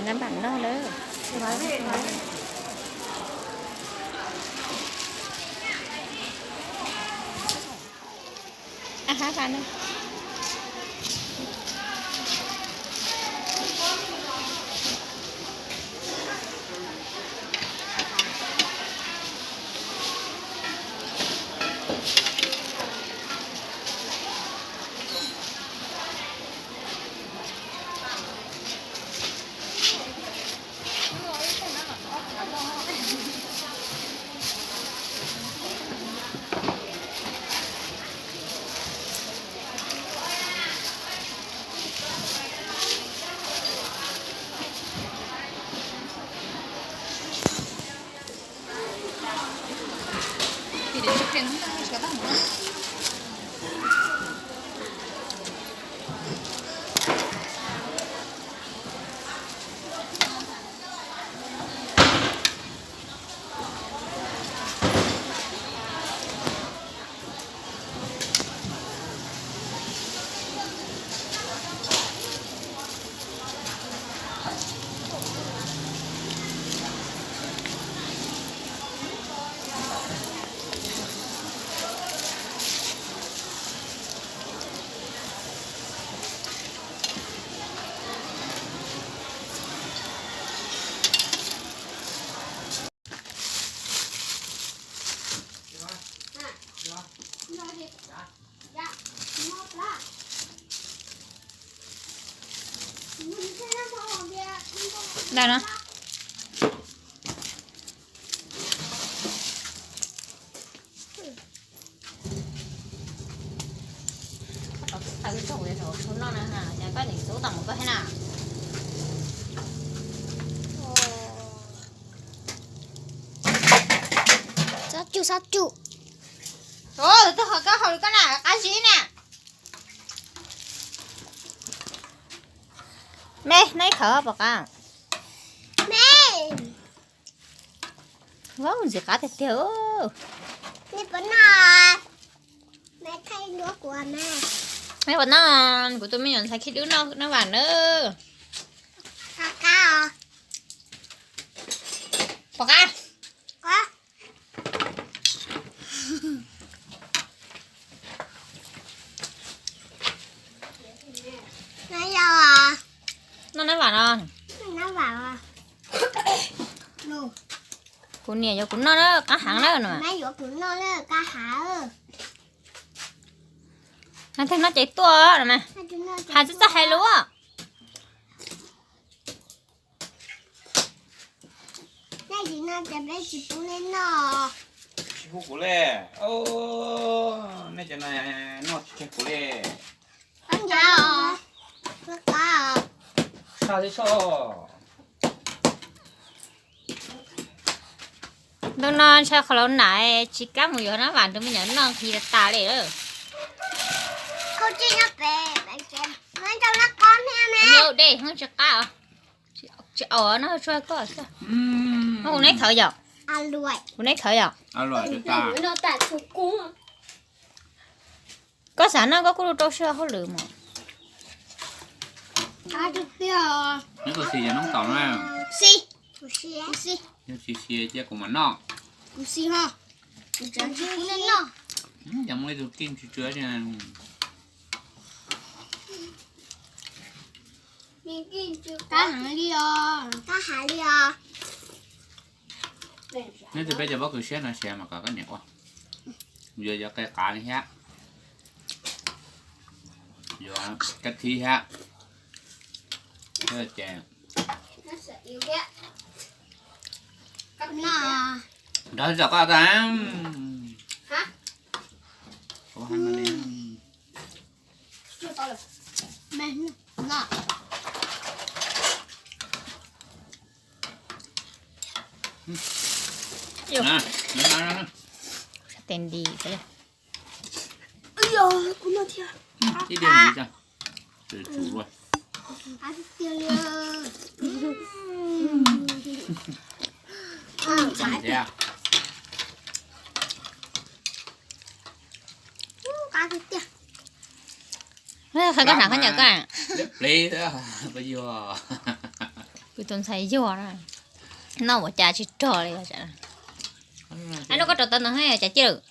Nab npam noj lawm. Aha, Dai no. Koj rau tub qhe tub tsaug, rau tub noj na, ces koj niam tub tau mus koj thiab na. Xob cub, xob cub. Tus twg qhov koj haus li koj na, qab zib na. Me, noj ib khawv pom qab. Me. Vau, ntxim qab tiag tiag. Nej puas noj? Kuv tus me nyuam ntxhais khib dub noj nab vam na. Pom qab. Noj nab vam no. Kuv niam yuav kuv noj na, qab heev na no. Hais tias noj ces tuaj no mas. Hais txhob txhob hais lus. Tsis pub kuv li. Nej cov no noj tsis tseg kuv li. Saj tib soj. Ntu no ntshai qhov laus nam tsis kam mus yuav nab vam rau me nyuam noj nqhis tas tas li lawm. Dej heev tsis qab os. Tsis aus no tsuag koj xwb. Kuv neb khawv yom? Kuv neb khawv yom? Koj xav noj koj kuj rau siab hauj lwm mas. Neb koj xis yog noob taum na. Yog tsis xis cia kuv mam noj. Yog muaj ib tug kij tsw tsw. Qab heev li os, qab heev li os. Neb tus peb cov pob kws siab no siav mas kom koj niam ua. Yuav cov qe qav li thiab, yuav kab thib thiab. Ces nrog zom koj ta. Tes nti. Ib diav ntxiv tso. Tsum tsum luaj. Qhov koj hnav khaub ncaws koj. Pliv xwb, koj yog. Kuv tus ntxhais yog na, noj ua cas tsis rog li. Ab, no koj rau tau ntawd cas ciaj lawm.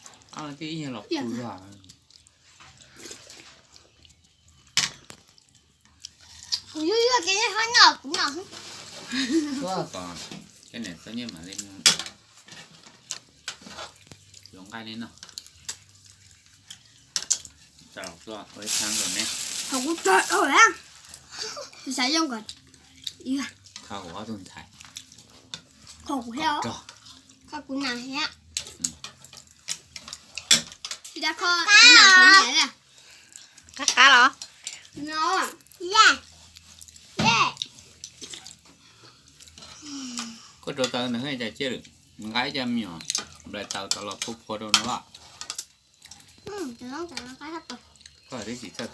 Kuv yuav yuav ces neb ho noj kuv no. Txhob kom, ces niam txhob nyiaj mam li yuav nqaij li no. Txhob ua ib txhab nkaus ne. Qhov kuv txog dhau lawm. Xav yoo kom kho kuv ob tug ntxhais. Kho kuv thiab. Kho kuv nas thiab. Tsis tas kho kuv nas kuv niam li. Qab qab los? Koj rau taws nws cas ciaj lawm, nqa ib co me nyuam nplai taws tau los phua phua rau no los. Koj twb tsis txawj tuav